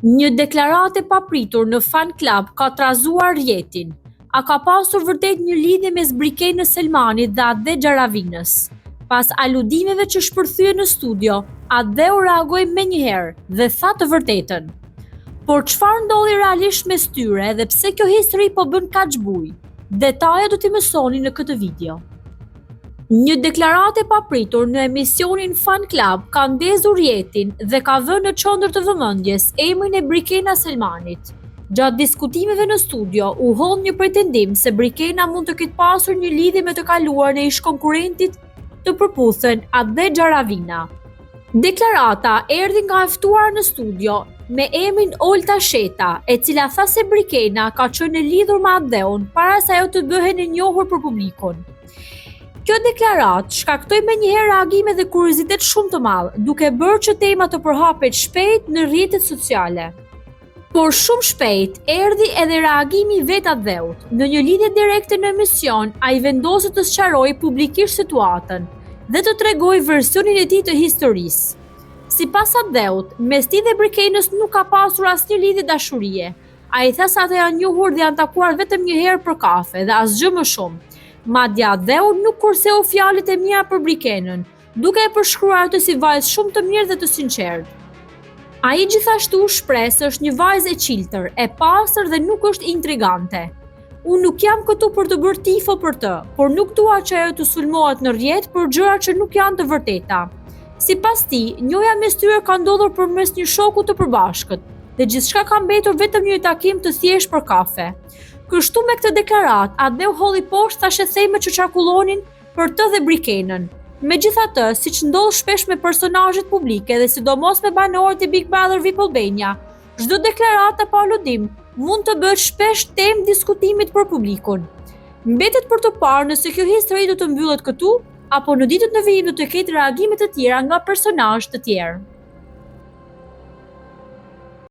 Një deklaratë e papritur në Fan Club ka trazuar rrjetin. A ka pasur vërtet një lidhje mes Brikenës Selmanit dhe Atdhe Xharavinës? Pas aludimeve që shpërthyen në studio, Atdheu reagoi menjëherë dhe tha të vërtetën. Por çfarë ndodhi realisht mes tyre dhe pse kjo histori po bën kaq bujë? Detajet do t'i mësoni në këtë video. Një deklaratë e papritur në emisionin Fan Club ka ndezur rrjetin dhe ka vënë në qendër të vëmendjes emrin e Brikena Selmanit. Gjatë diskutimeve në studio, u hodh një pretendim se Brikena mund të ketë pasur një lidhje me të kaluarën e ish-konkurrentit të Përputhen, Atdhe Xharavina. Deklarata erdhi nga e ftuara në studio me emrin Olta Sheta, e cila tha se Brikena ka qenë e lidhur me Atdheun para se ajo të bëhej e njohur për publikun. Kjo deklaratë shkaktoi menjëherë reagime dhe kuriozitet shumë të madh, duke bërë që tema të përhapet shpejt në rrjetet sociale. Por shumë shpejt erdhi edhe reagimi i vetë Atdheut. Në një lidhje direkte në emision, ai vendosi të sqarojë publikisht situatën dhe të tregojë versionin e tij të historisë. Sipas Atdheut, mes tij dhe Brikenës nuk ka pasur asnjë lidhje dashurie. Ai tha se ata janë njohur dhe janë takuar vetëm një herë për kafe dhe asgjë më shumë. Madje Atdheu nuk kurseu fjalët e mira për Brikenën, duke e përshkruar atë si vajzë shumë të mirë dhe të sinqertë. Ai gjithashtu u shpreh se është një vajzë e çiltër, e pastër dhe nuk është intrigante. Unë nuk jam këtu për të bërë tifo për të, por nuk dua që ajo të sulmohet në rrjet për gjëra që nuk janë të vërteta. Sipas tij, njohja mes tyre ka ndodhur përmes një shoku të përbashkët dhe gjithçka ka mbetur vetëm një takim të thjeshtë për kafe. Kështu me këtë deklaratë, Atdheu hodhi poshtë thashethemet që qarkullonin për të dhe Brikenën. Megjithatë, siç ndodh shpesh me personazhet publike dhe sidomos me banorët e Big Brother VIP Albania, çdo deklaratë apo aludim mund të bëhet shpesh temë diskutimit për publikun. Mbetet për të parë nëse kjo histori do të mbyllet këtu apo në ditët në vijim do të ketë reagime të tjera nga personazhe të tjerë.